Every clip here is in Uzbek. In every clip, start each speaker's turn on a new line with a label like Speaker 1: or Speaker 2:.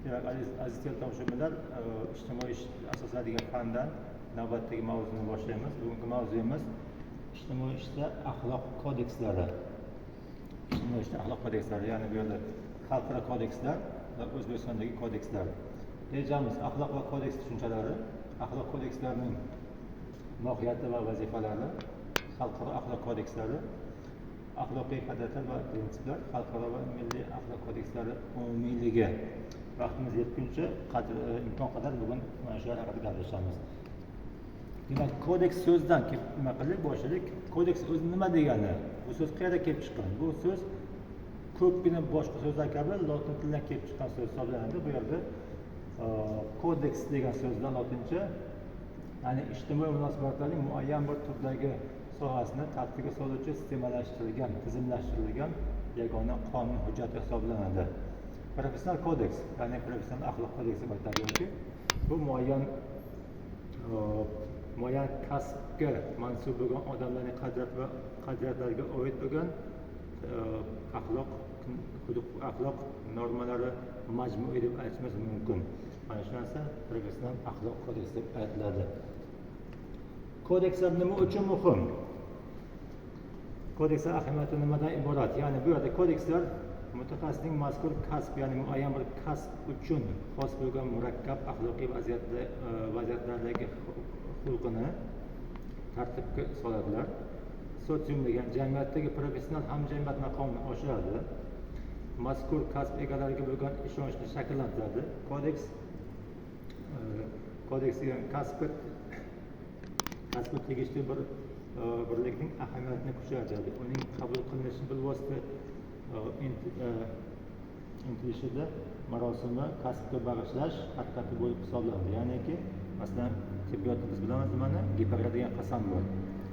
Speaker 1: Demak, aziz teletomoshabinlar, ijtimoiy ish asoslari degan fandan navbatdagi mavzuni boshlaymiz. Bugungi mavzuyimiz ijtimoiy ishda axloq kodekslari. Ijtimoiy ishda axloq kodekslari, ya'ni bu yerda xalqaro kodekslar va O'zbekistondagi kodekslar. Rejamiz axloq va kodeks tushunchalari, axloq kodekslarining mohiyati va vazifalari, xalqaro axloq kodekslari, axloqiy qadriyatlar va prinsiplar, xalqaro va milliy axloq kodekslari umumiyligi. Vaqtimiz yetguncha imkon qadar bugun mana shular haqida gaplashamiz. Demak, kodeks so'zidan nima qildik, boshladik. Kodeks o'zi nima degani? Bu so'z qayerda kelib chiqqan? Bu so'z ko'pgina boshqa so'zlar kabi lotin tilidan kelib chiqqan so'z hisoblanadi. Bu yerda kodeks degan so'zdan lotincha, ya'ni ijtimoiy munosabatlarning muayyan bir turdagi sohasini tartibga soluvchi sistemalashtirilgan, tizimlashtirilgan yagona qonun hujjati hisoblanadi. Professional kodeks, ya'ni professional axloq kodeksi deb aytiladi yoki bu muayyan kasbga mansub bo'lgan odamlarning qadriyat va qadriyatlarga oid bo'lgan axloq normalari majmui deb aytishimiz mumkin. Mana shu narsa professional axloq kodeksi deb aytiladi. Kodekslar nima uchun muhim? Kodekslar ahamiyati nimadan iborat? Ya'ni bu yerda kodekslar mutaxassisning mazkur kasb, ya'ni muayyan bir kasb uchun xos bo'lgan murakkab axloqiy vaziyatlardagi xulqini tartibga soladilar. Sotsium degan jamiyatdagi professional hamjamiyat maqomini oshiradi. Mazkur kasb egalariga bo'lgan ishonchni shakllantiradi. Kodeks degan kasbga tegishli bir birlikning ahamiyatini kuchaytiradi. Uning qabul qilinishi bilvosita intilishida marosimi kasbga bag'ishlash harakati bo'lib hisoblanadi. Ya'niki, masalan, tibbiyotda biz bilamiz nimani? Gippokrat degan qasam bor.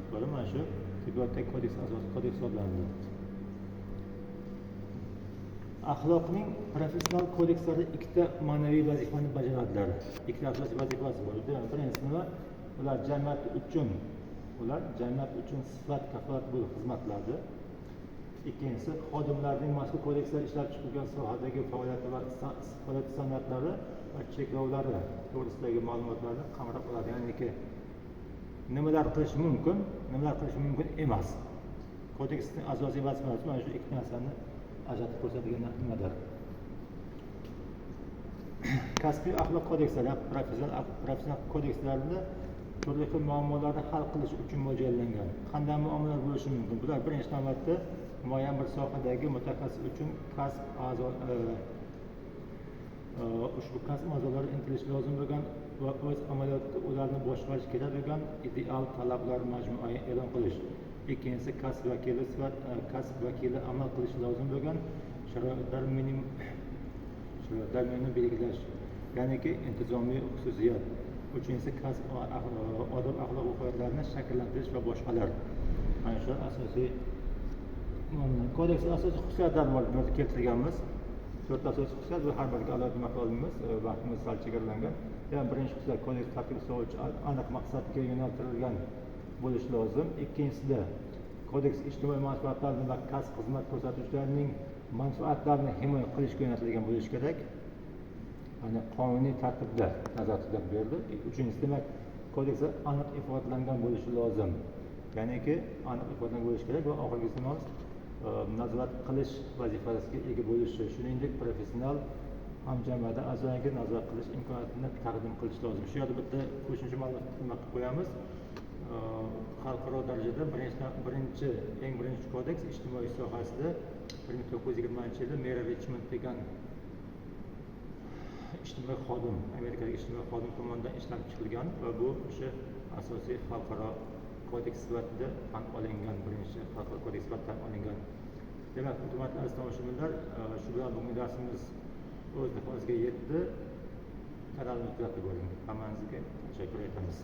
Speaker 1: To'g'ri, mana shu tibbiyotdagi kodeks asosiy kodeks hisoblanadi. Axloqning professional kodekslari ikkita ma'naviy vazifani bajaradilar. Ikkita asosiy vazifasi bor. Birinchisi nima? Ular jamiyat uchun sifat kafolati bo'lib xizmat qiladi. Ikkinchisi, xodimlarning mazkur kodekslar ishlab chiqilgan sohadagi faoliyati va faoliyat standartlari va cheklovlari to'g'risidagi ma'lumotlarni qamrab oladi. Ya'niki, nimalar qilish mumkin, nimalar qilish mumkin emas. Kodeksning asosiy vazifasi mana shu ikki narsani ajratib ko'rsatadigan nimadir. Kasbiy axloq kodekslari, professional kodekslarni turli xil muammolarni hal qilish uchun mo'ljallangan. Qanday muammolar bo'lishi mumkin? Bular birinchi navbatda muayyan bir sohadagi mutaxassis uchun kasb a'zo ushbu kasb a'zolari intilishi lozim bo'lgan va o'z amaliyotida ularni boshqarish kerak bo'lgan ideal talablar majmuasini e'lon qilish. Ikkinchisi, kasb vakili amal qilishi lozim bo'lgan sharoitlar minimum belgilash, ya'niki intizomiy xususiyat. Uchinchisi, kasb odob axloq qoidalarini shakllantirish va boshqalar. Mana shu asosiy kodeks asosiy xususiyatlari bor, bu yerda keltirganmiz. To'rtta asosiy xususiyat, bu har biriga alohida nima qila olmaymiz, vaqtimiz sal chegaralangan. Ya'ni birinchi xususiyat, kodeks tartibga soluvchi aniq maqsadga yo'naltirilgan bo'lishi lozim. Ikkinchisida, kodeks ijtimoiy manfaatlarni va kasb xizmat ko'rsatuvchilarning manfaatlarini himoya qilishga yo'naltirilgan bo'lishi kerak. Ya'ni qonuniy tartibda nazarda tutiladi bu yerda. Uchinchisi, demak, kodeksda aniq ifodalangan bo'lishi lozim. Ya'niki, aniq ifodalangan bo'lishi kerak va oxirgisi nazorat qilish vazifasiga ega bo'lishi, shuningdek professional hamjamiyat a'zolariga nazorat qilish imkoniyatini taqdim qilish lozim. Shu yerda bitta qo'shimcha ma'lumot nima qilib qo'yamiz. Xalqaro darajada eng birinchi kodeks ijtimoiy sohasida 1920-yilda Meri Richmond degan ijtimoiy xodim, amerikalik ijtimoiy xodim tomonidan ishlab chiqilgan va bu o'sha asosiy xalqaro kodeks sifatida tan olingan, birinchi xalqaro kodeks sifatida tan olingan. Demak, hurmatli aziz tomoshabinlar, shu bilan bugungi darsimiz o'z nihoyasiga yetdi. Kanalimizni kuzatib boring. Hammangizga tashakkur aytamiz.